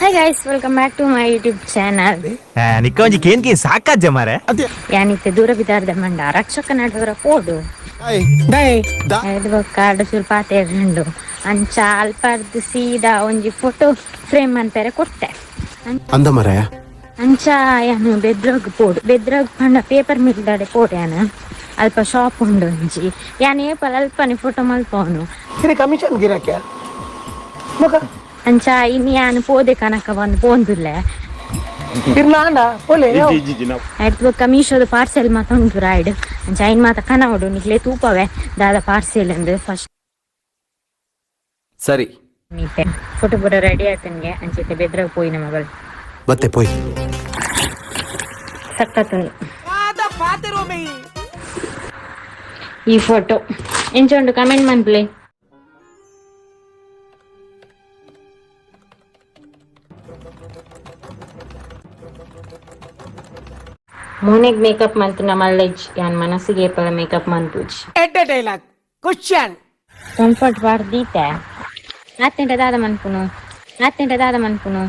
Hi guys, welcome back to my YouTube channel. ನಿಕ್ಕ ಒಂಜಿ ಕೇನ್ ಕೇನ್ ಸಾಕಾಜ್ಜ ಮಾರೆ. ಯಾನಿತ್ತೆ ದೂರ ಬಿದಾರ್ದ ಮಂಡ ರಕ್ಷಕ ನಡುವರ ಪೋಡು ಐದು ಕಾರ್ಡ್ ಸ್ವಲ್ಪ ಪಾತೆರ್ಂಡು. ಅಂಚ ಅಲ್ಪರ್ದ್ ಸೀದಾ ಒಂಜಿ ಫೋಟೋ ಫ್ರೇಮ್ ಅಂತಾರೆ ಕೊಟ್ಟೆ. ಅಂದ ಮರಾಯ. ಅಂಚ ಯಾನು ಬೆದ್ರಗ್ ಪೋಡು. ಬೆದ್ರಗ್ ಪಂಡ ಪೇಪರ್ ಮಿಲ್ ದಾಡೆ ಪೋಡು. ಯಾನು ಅಲ್ಪ ಶಾಪ್ ಉಂಡು ಒಂಜಿ. ಯಾನ್ ಏಪಲ ಅಲ್ಪನೆ ಫೋಟೋ ಮಲ್ಪವನು. ಕಮಿಷನ್ ಗಿರಾಕ್ಯ. ಅಂಚ ಇನಿ ಯಾನ್ ಪೋದೆ ಕನಕ ಬಂದು ಪೋಂದುಲ್ಲೆ. ಇರ್ಲಾಂಡ ಪೋಲೆ. ಆಯ್ತು, ಬೊಕ್ಕ ಮೀಶೋದ ಪಾರ್ಸೆಲ್ ಮಾತ ಉಂಟು ರಾಯ್ಡ್. ಅಂಚ ಐನ್ ಮಾತ ಕನವಡು ನಿಕ್ಲೆ ತೂಪವೆ ದಾದ ಪಾರ್ಸೆಲ್ ಅಂದು ಫಸ್ಟ್. ಸರಿ. ನೀತೆ ಫೋಟೋ ಪೂರ ರೆಡಿ ಆತನ್ಗೆ. ಅಂಚೈತೆ ಬೆದ್ರಗ್ ಪೋಯಿನ ಮಗಳು. ಬತ್ತೆ ಪೋಯ್. ಸಖತ್ತುಂಡು ಈ ಫೋಟೋ. ಎಂಚ ಉಂಡು ಕಮೆಂಟ್ ಮನ್ಪ್ಲೆ. ಮೋನೆಗ್ ಮೇಕಪ್ ಮಂತಿನ ಮಲ್ಲೆಜ್ ಯಾನ್ ಮನಸ್ಸಿಗೆ ಏಪಲ ಮೇಕಪ್ ಮನ್ಪುಜಿ. ಎಡ್ಡೆ ಡೈಲಾಗ್ ಕ್ವಶನ್. ಕಂಫರ್ಟ್ ಬಾರ್ದೀತೆ. ಆತ್ನೆಟ ದಾದ ಮನ್ಪುನು? ಆತ್ನೆಟ ದಾದ ಮನ್ಪುನು?